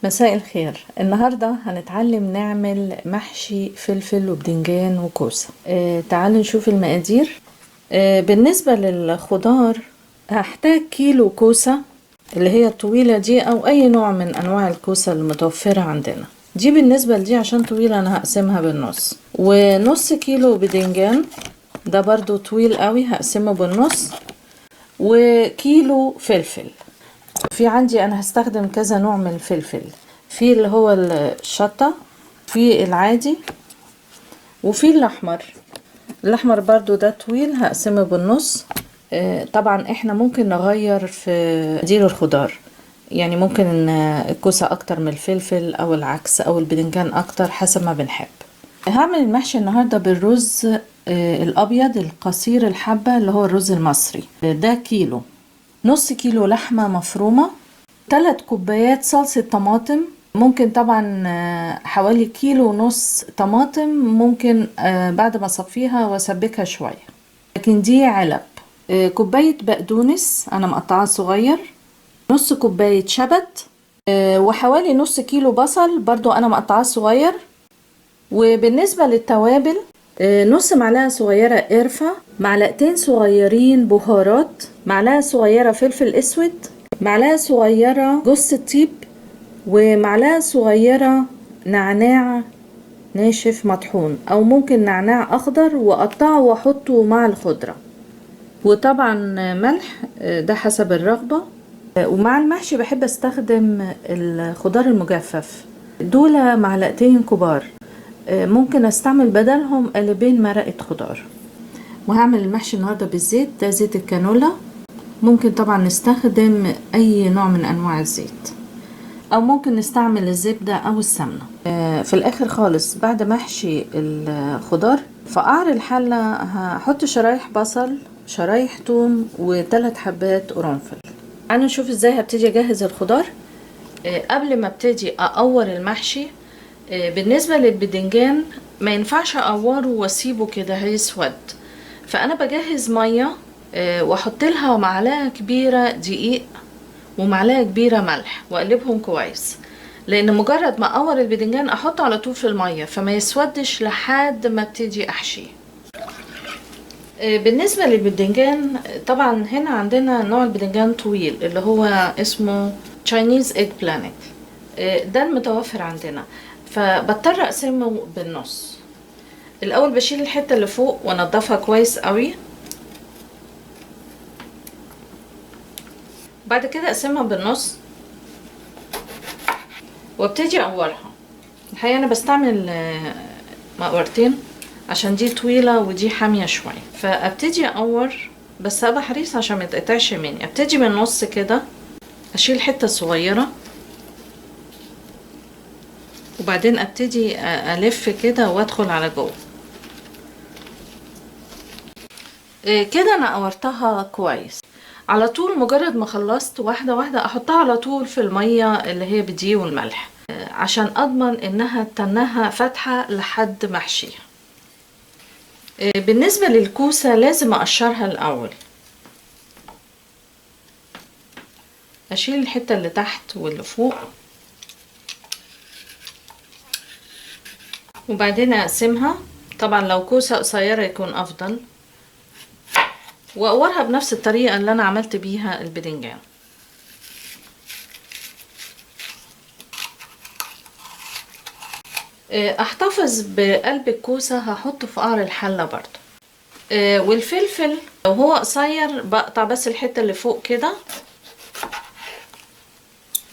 مساء الخير. النهاردة هنتعلم نعمل محشي فلفل وبدنجان وكوسة. تعالوا نشوف المقادير. بالنسبة للخضار هحتاج كيلو كوسة اللي هي الطويلة دي، او اي نوع من انواع الكوسة المتوفرة عندنا. دي بالنسبة لدي عشان طويلة انا هقسمها بالنص. ونص كيلو بدنجان ده برضو طويل قوي هقسمه بالنص. وكيلو فلفل. في عندي انا هستخدم كذا نوع من الفلفل، في اللي هو الشطة، في العادي، وفي الاحمر. الاحمر برضو ده طويل هقسمه بالنص. طبعا احنا ممكن نغير في مقادير الخضار، يعني ممكن الكوسة اكتر من الفلفل او العكس، او البدنجان اكتر حسب ما بنحب. هعمل المحشي النهاردة بالرز الابيض القصير الحبة اللي هو الرز المصري. ده كيلو، نص كيلو لحمة مفرومة، 3 كوبايات صلصة طماطم، ممكن طبعا حوالي كيلو ونص طماطم، ممكن بعد ما اصفيها واسبكها شوية، لكن دي علب. كوباية بقدونس انا مقطعاه صغير، نص كوباية شبت، وحوالي نص كيلو بصل برضو انا مقطعاه صغير. وبالنسبة للتوابل، نص معلقة صغيرة قرفة، معلقتين صغيرين بهارات، معلقة صغيرة فلفل اسود، معلقة صغيرة جوز الطيب، ومعلقة صغيرة نعناع ناشف مطحون، او ممكن نعناع اخضر واقطعه واحطه مع الخضرة. وطبعا ملح، ده حسب الرغبة. ومع المحشي بحب استخدم الخضار المجفف، دول معلقتين كبار، ممكن استعمل بدلهم قالبين مرقة خضار. وهعمل المحشي النهاردة بالزيت، ده زيت الكانولا، ممكن طبعا نستخدم اي نوع من انواع الزيت، او ممكن نستعمل الزبدة او السمنة. في الاخر خالص بعد ما احشي الخضار في قعر الحلة هحط شرايح بصل، شرايح توم، وثلاث حبات قرنفل. تعالوا نشوف ازاي هبتدي اجهز الخضار. قبل ما ابتدي اقور المحشي، بالنسبة للبدنجان ما ينفعش اقوره واسيبه كده هيسود، فانا بجهز مية، واحط لها معلقة كبيرة دقيق ومعلقة كبيرة ملح واقلبهم كويس، لان مجرد ما اقور البدنجان احطه على طول في المية فما يسودش لحد ما ابتدي احشيه. بالنسبة للبدنجان، طبعا هنا عندنا نوع البدنجان طويل اللي هو اسمه Chinese eggplant، ده المتوفر عندنا، فبضطر اقسمه بالنص. الاول بشيل الحتة اللي فوق وانضفها كويس قوي، بعد كده اقسمها بالنص وابتدي اقورها. الحقيقة انا بستعمل مقورتين عشان دي طويلة ودي حامية شوية، فابتدي اقور، بس ابقى حريصة عشان ما يتقطعش مني. ابتدي من النص كده، اشيل حتة صغيرة، وبعدين ابتدي الف كده وادخل على جوه. كده انا قورتها كويس. على طول مجرد ما خلصت واحدة واحدة احطها على طول في المية اللي هي بدقيق والملح، عشان اضمن انها تنها فاتحة لحد ما احشيها. بالنسبة للكوسة لازم اقشرها الاول، اشيل الحتة اللي تحت واللي فوق، وبعدين اقسمها. طبعا لو كوسة قصيرة يكون افضل، واقورها بنفس الطريقة اللي انا عملت بيها البدنجان. احتفظ بقلب الكوسة هحطه في قعر الحلة برضو. والفلفل لو هو قصير بقطع بس الحتة اللي فوق كده،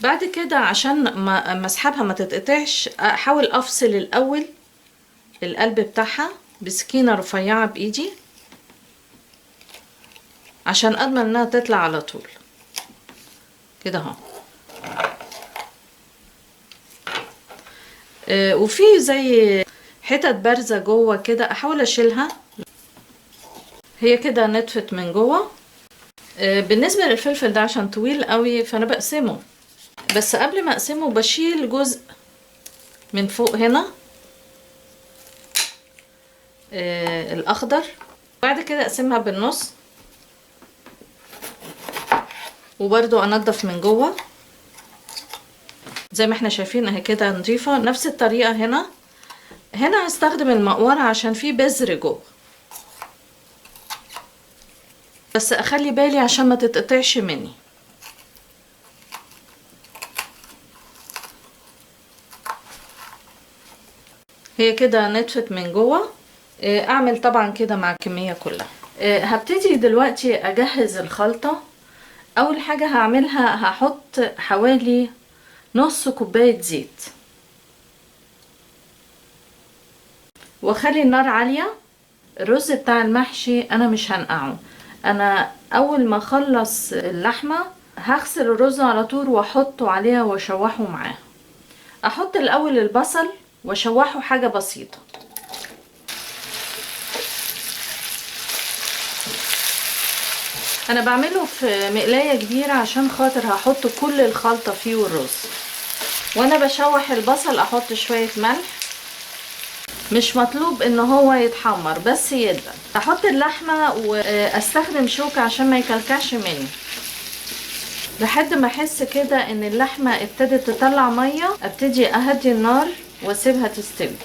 بعد كده عشان ما اسحبها ما تتقطعش احاول افصل الاول القلب بتاعها بسكينة رفيعة بايدي عشان اضمن انها تطلع على طول كده اهو. وفي زي حتت بارزة جوه كده احاول اشيلها، هي كده نطفت من جوه. بالنسبة للفلفل ده عشان طويل قوي فانا بقسمه، بس قبل ما اقسمه بشيل جزء من فوق هنا، الاخضر، بعد كده اقسمها بالنص، وبرضو انضف من جوه. زي ما احنا شايفين اهي كده نضيفة. نفس الطريقة هنا. هنا هستخدم المقورة عشان فيه بذر جوه، بس اخلي بالي عشان ما تتقطعش مني. هي كده نطفت من جوه. اعمل طبعا كده مع الكمية كلها. هبتدي دلوقتي اجهز الخلطة. اول حاجة هعملها هحط حوالي نص كوباية زيت، واخلي النار عالية. الرز بتاع المحشي انا مش هنقعه، انا اول ما اخلص اللحمة هغسل الرز على طول واحطه عليها واشوحه معاها. احط الاول البصل واشوحه حاجة بسيطة. انا بعمله في مقلاية كبيرة عشان خاطر هحط كل الخلطة فيه والرز. وانا بشوح البصل احط شوية ملح، مش مطلوب ان هو يتحمر بس يدبل. احط اللحمة واستخدم شوكة عشان ما يكلكعش مني، لحد ما احس كده ان اللحمة ابتدت تطلع مية ابتدي اهدي النار واسيبها تستوي،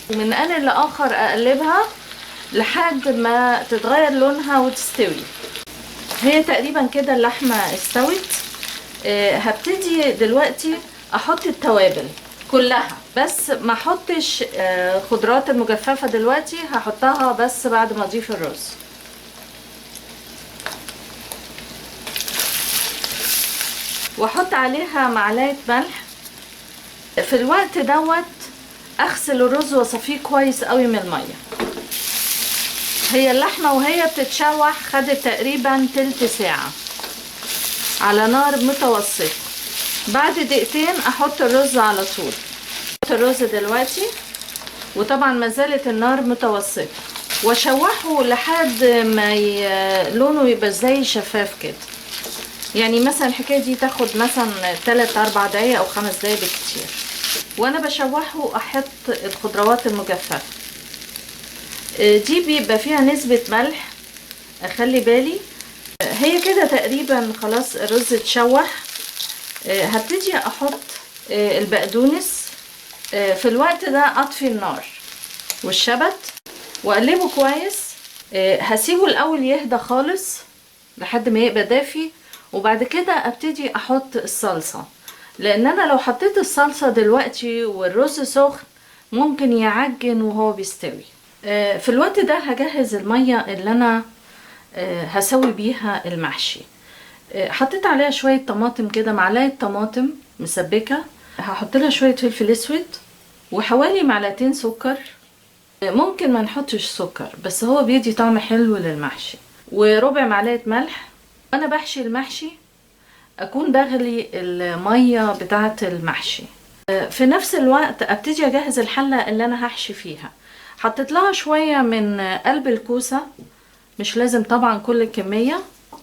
ومن آن لآخر اقلبها لحد ما تتغير لونها وتستوي. هي تقريبا كده اللحمة استوت. هبتدي دلوقتي احط التوابل كلها، بس ما احطش خضروات المجففة دلوقتي، هحطها بس بعد ما اضيف الرز. واحط عليها معلقة ملح. في الوقت دوت اغسل الرز واصفيه كويس قوي من المية. هي اللحمة وهي بتتشوح خدت تقريبا تلت ساعة على نار متوسطة. بعد دقيقتين احط الرز على طول. احط الرز دلوقتي، وطبعا ما زالت النار متوسطة، واشوحه لحد ما لونه يبقى زي شفاف كده. يعني مثلا الحكاية دي تاخد مثلا 3-4 دقايق او 5 دقايق بالكتير. وانا بشوحه احط الخضروات المجففة دي، بيبقى فيها نسبة ملح، اخلي بالي. هي كده تقريبا خلاص الرز اتشوح. هبتدي احط البقدونس. في الوقت ده اطفي النار والشبت واقلبه كويس. هسيبه الاول يهدى خالص لحد ما يبقى دافي، وبعد كده ابتدي احط الصلصة، لان انا لو حطيت الصلصة دلوقتي والرز سخن ممكن يعجن وهو بيستوي. في الوقت ده هجهز المية اللي انا هسوي بيها المحشي. حطيت عليها شوية طماطم كده، معلقة طماطم مسبكة، هحط لها شوية فلفل اسود وحوالي معلقتين سكر. ممكن ما نحطش سكر بس هو بيدي طعم حلو للمحشي، وربع معلقة ملح. وانا بحشي المحشي اكون بغلي المية بتاعة المحشي. في نفس الوقت ابتدي اجهز الحلة اللي انا هحشي فيها. حطيت لها شوية من قلب الكوسة، مش لازم طبعا كل الكمية،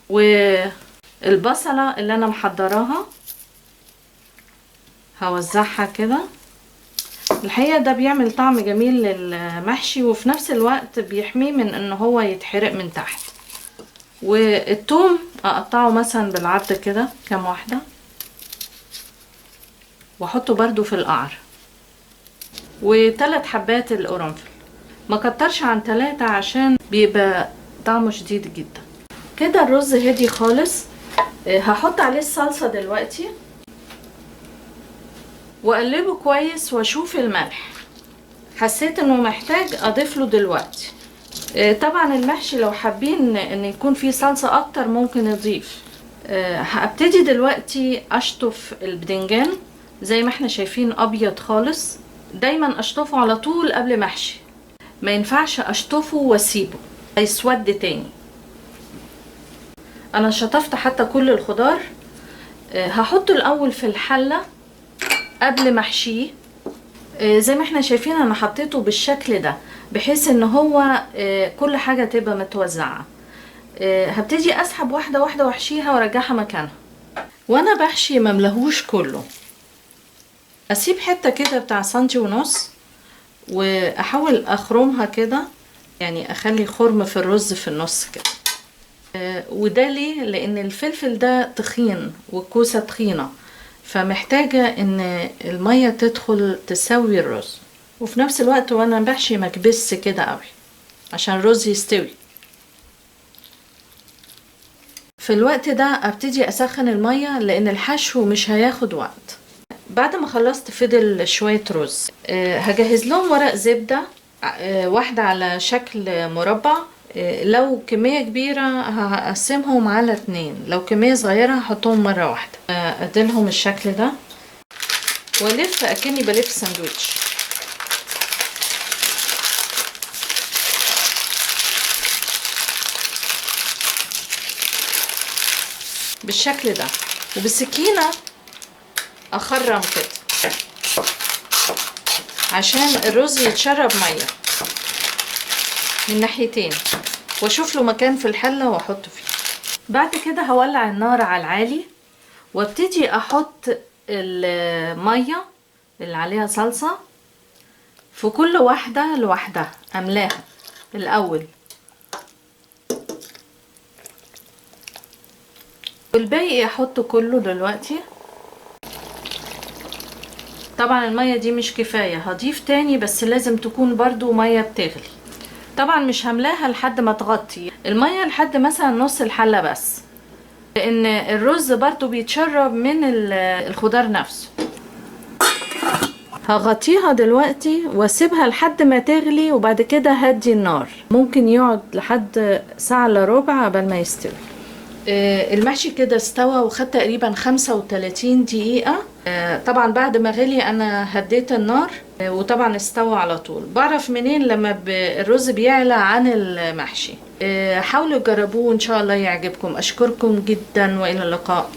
والبصلة اللي انا محضراها هوزعها كده. الحقيقة ده بيعمل طعم جميل للمحشي، وفي نفس الوقت بيحميه من ان هو يتحرق من تحت. والثوم اقطعه مثلا بالعرض كده كام واحدة، واحطه برضو في القعر. وثلاث حبات القرنفل، ما كترش عن 3 عشان بيبقى طعمه شديد جدا. كده الرز هدي خالص. هحط عليه الصلصة دلوقتي واقلبه كويس واشوف الملح. حسيت انه محتاج اضيف له دلوقتي. طبعا المحشي لو حابين ان يكون فيه صلصة اكتر ممكن نضيف. هبتدي دلوقتي اشطف البدنجان زي ما احنا شايفين ابيض خالص. دايما اشطفه على طول قبل ما احشي، ما ينفعش اشطفه واسيبه هيسود تاني. انا شطفت حتى كل الخضار. هحطه الاول في الحلة قبل ما احشيه. زي ما احنا شايفين انا حطيته بالشكل ده بحيث ان هو كل حاجة تبقى متوزعة. هبتدي اسحب واحدة واحدة واحشيها وارجعها مكانها. وانا بحشي مملهوش كله، اسيب حتة كده بتاع 1.5 سنتي واحاول اخرمها كده، يعني اخلي خرم في الرز في النص كده. وده ليه؟ لان الفلفل ده تخين والكوسة تخينة، فمحتاجة ان المية تدخل تسوي الرز، وفي نفس الوقت وانا بحشي ما اكبسش كده قوي عشان الرز يستوي. في الوقت ده ابتدي اسخن المية لان الحشو مش هياخد وقت. بعد ما خلصت فضل شوية رز، هجهز لهم ورق زبدة، واحدة على شكل مربع. لو كمية كبيرة هقسمهم على 2، لو كمية صغيرة هحطهم مرة واحدة. اديلهم الشكل ده والف اكني بلف ساندويتش. بالشكل ده، وبالسكينة اخرم كده عشان الرز يتشرب مية من ناحيتين، واشوف له مكان في الحلة واحطه فيه. بعد كده هولع النار على العالي وابتدي احط المية اللي عليها صلصة في كل واحدة لوحدها، املاها الاول والباقي احطه كله دلوقتي. طبعا المية دي مش كفاية، هضيف تاني، بس لازم تكون برضو مية بتغلي. طبعا مش هملاها لحد ما تغطي المية، لحد مثلا نص الحلة بس، لان الرز برضو بيتشرب من الخضار نفسه. هغطيها دلوقتي واسيبها لحد ما تغلي، وبعد كده هدي النار. ممكن يقعد لحد ساعة الا ربع قبل ما يستوي. المحشي كده استوى وخد تقريبا 35 دقيقة. طبعا بعد ما غلي انا هديت النار، وطبعا استوى على طول. بعرف منين لما الرز بيعلى عن المحشي. حاولوا تجربوه وان شاء الله يعجبكم. اشكركم جدا والى اللقاء.